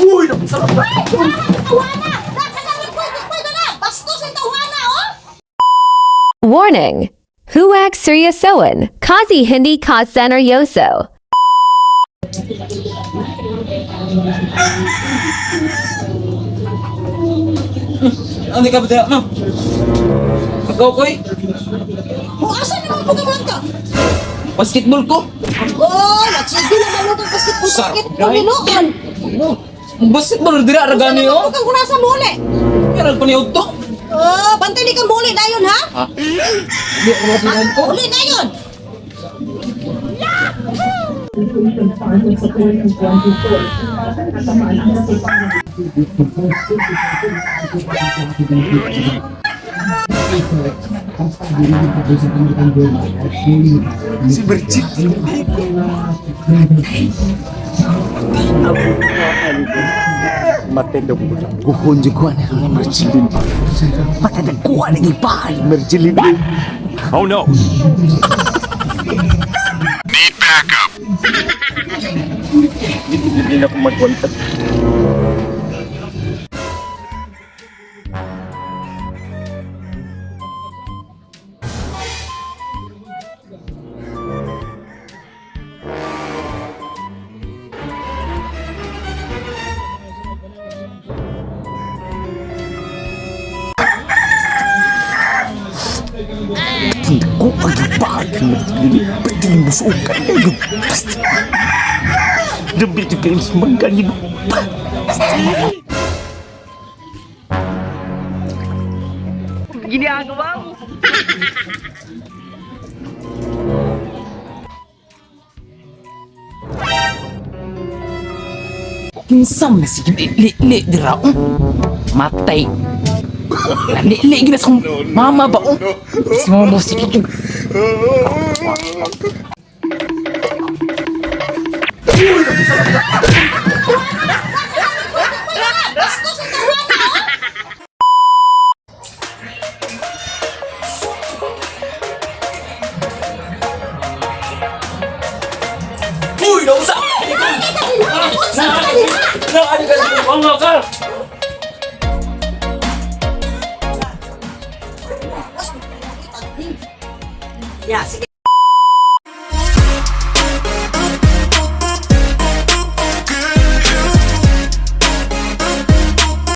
Uy, sarap na. Tawana! Pwede na! Bastos ang tawana, oh! Warning! Huwag seryosohin. Kasi hindi ka seryoso. Ano ka ba dira, ma'am? Pagkaw ko eh. Oh, asa naman po ka ka? Basketball ko. Oh, nagsige naman mo kang basketball, Sarap, basketball, dahil. hinuon. Oh, basketball dira ra gani Ano oh. kang kunasa muli? Pero paniod to. Oh, bantay ni kang muli na yun, ha? Ha? Hindi ako mapinood ko. Uli na yun! Si Berchit. Guhon jud ko ani ang Mergilin. Patay ko ani ni Pal Mergilin. Oh no. Need backup. Hindi na ko magkontak. Ko pagibag Mergilin. Pwede mo sukan kayo. Basta. Dabi jud kayo sumanggan ni. Kinsam na sige li li dira oh. Matay. Li li gina sa kong mama ba oh. Si mama mo sige jud. Bastos ang tawana, oh! Uy, nausa. Unsa ka diha? Na ani ka mga ka. Ya, sige.